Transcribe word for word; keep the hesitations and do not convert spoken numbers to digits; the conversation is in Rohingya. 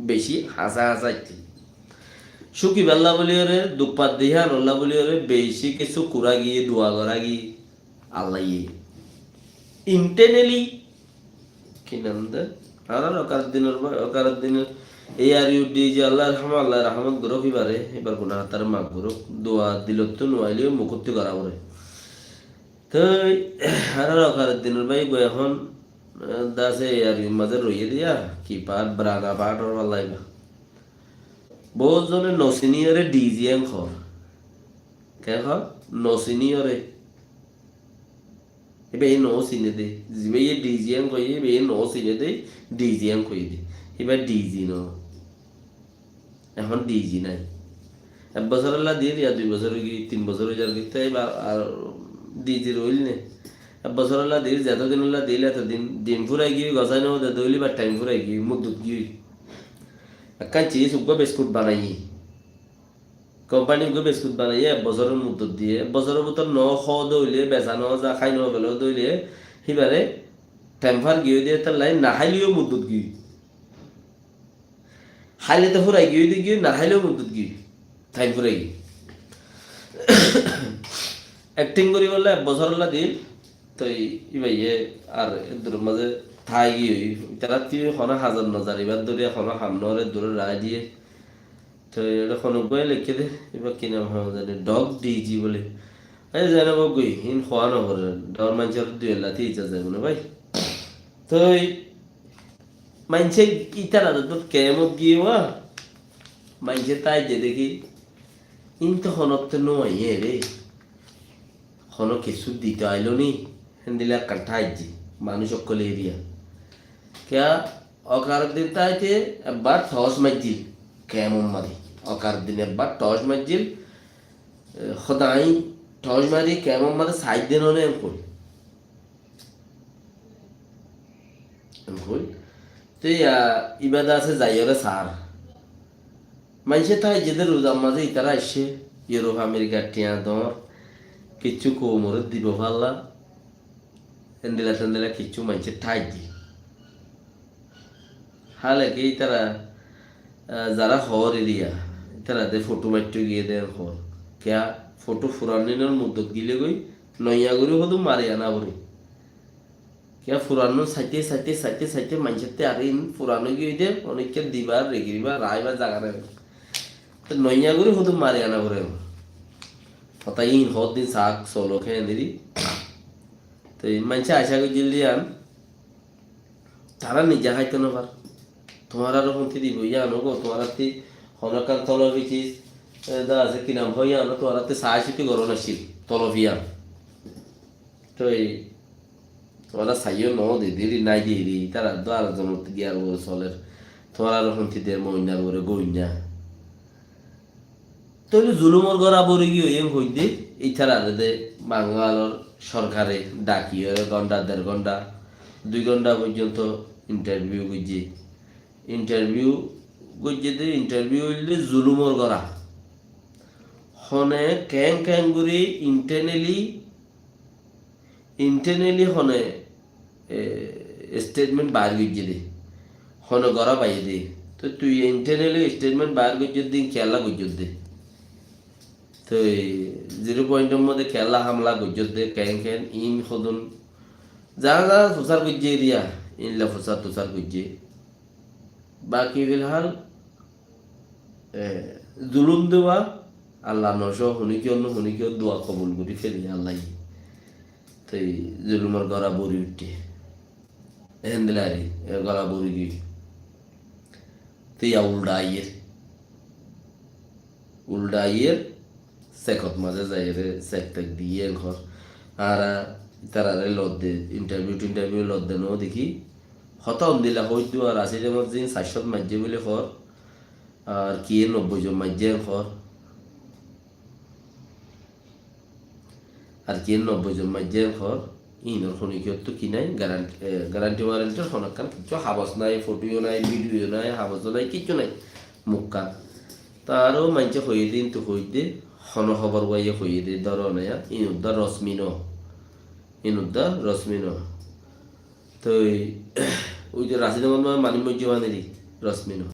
beci háñsa háñsa aiccé. Cúkibálla bóliyoré, duk fat de híanolla bóliyoré, beci kessú kurá giyé, dua gorá giyé, Allaye. Internally, ki nam de? Añárar Okaruddinor bái, Okaruddinor, A R U D G, Allaye rahámot, Allaye rahámot gorók íbaré, íbar guná hátaré maf gorók. Dua dilottú nuaileyó mukóttu gorá foré. Toi añárar Okaruddinor bái goi ehón, eh, dase A R U mazé roiyé de, ki part, brana part or bálla íba. Bout zone no siniyoré D G en hoór. Ken hoór? No siniyoré. Íbaye no sine de. Zibáye D G en hoiyé, íbaye no sine de, D G en hoiyé de. Íba D G no. Ehón D G nái. Ek bosórolla dir, ya dui bosór óigiyoi, tin bosór óizargoi, te íba ar D G roil né. Ek bosórolla dir, zetodinolla dir, etodin din furai giyoi, gosái no de, dóile íbar thaim furai giyoi, muddot giyoi. Ekkán sis uggúa biskut banaiyé. Kompani uggúa biskut banaiyé, ek bosóror muddot diyé. Ek bosóror bútore no hó de óile, besa no za, hái no fele de óile, híbare thaim far giyoi de, étalla no háileyó muddot giyoi. Háile to furai giyoi de giyoi, no háileyó muddot giyoi. Thaim furai giyoi. Ekting goríbolla ek bosórolla dil, toi íbaye ar eddur mazé tái giyoi. Ítarattú hono hazar no zar, íbar dóri hono ham no or, eddur rai diyé. Toi ere hono uggúaye leikké de, íba ki nam hoó zani, dog D G bóle. Añí zani bo goi, hín hoó no foré, dor maincór dui ella tiji zaibo na bái. Toi maincé ítarar dót kemot giyé wa, maincé táijje dekí, hín to honótte no aiyé re. Hono kessú dito ailó ni, héndilla ekkán táijje, manúic ókkol eriya. Kiyá, Okaruddin táite ebbar thóc maijjil, kemor mazé. Okaruddin ebbar thóc maijjil, e, hodain thóc mari kemor mazé saidde no ne en hoil. En hoil. Te ya, ibá dase zaiyóre sar. Maincé táijje de ruzar mazé ítara aiccé, Europe, Americar thiañ dor, kiccú koumoré dibo falla, endilla tendilla kiccú maincé táijje. Háleke ítara, ah, zara hoór eriya, ítara de fothú maittó giyé de hoór. Kiyá fothú furanninor muddot gile goi, noiya gorí hodún mari ana foré. Kiyá furanno saite, saite, saite, saite maincótte ar in furan ói giyói de, oneikká dibar, regiribar, raibar zaga nai. Te noiya gorí hodún mari ana foré. Hotá in hoddin sak solo khéen diri. Te maincé acá goijjíl de yián, tará nijja háito no far. Tuáñraré honti dibo yián ógo, tuáñrattí honó ekkán tolofi sis, e, da asé ki nam hoó yián, tuáñrattí saá cúti gorón accíl, tolofi yián. Toi tuáñra saiyó no de, deri nai de eri, tará do ar zonot giyar uore soler. Tuáñraré honti der moinnar uore goinna. Tóile zulumor gora bori giyói en hoidde, ítarare de Bangalor sorkare dhakiyóre gonda, der gonda, dui gonda foijjonto intarviu goijjé. Intarviu goijjé de, intarviu óilde zulumor gora. Hone keén keén gorí intaneli Intaneli hone, e, stetment baár goijjé dé, hone gorá baiyé dé. Toi tui intaneli stetment baár goijjós dé, kiyólla goijjós dé? Toi ziro pointor modde kiyólla hamla goijjós dé, keén keén, iín hodún. Za za fusár goijjé eriya, iín la fusár tusár goijjé. Baki filhal, e, zulum dua, Allah noco, honi kiyó no, honi kiyó dua kobul gori fele Allah ye. Toi zulumor gora bori uiththé. Ehendilla ari, e gora bori giyói. Toi ya ulda aiyér. Ulda aiyér, sekot mazé zaiyóre sek tek diyé en hoór. Añára itarare lodde, intarviu tintarviu lodde no dekí. Hotá undilla hoóidde, ar Rashid Ahmad zin sair cót maijjé buli hoór, ar kiyé nobboi zon maijjé en hoór. Ar kiyé nobboi zon maijjé en hoór, inor honi kiyottú ki nai, garan-, e, garanti warantir hono ekkán kiccú habos nai, foto yo nai, bidiyo yo nai, habos o nai, kiccú nai, mukkán. Taró maincé hoiyé dé, intu hoiyé dé, hono hobor waiye hoiyé dé, dóro naiya, in udda rosmi no, in udda rosmi no. Toi, oi de Rashid Ahmad ma-, mani moijjé baneri, rosmi no.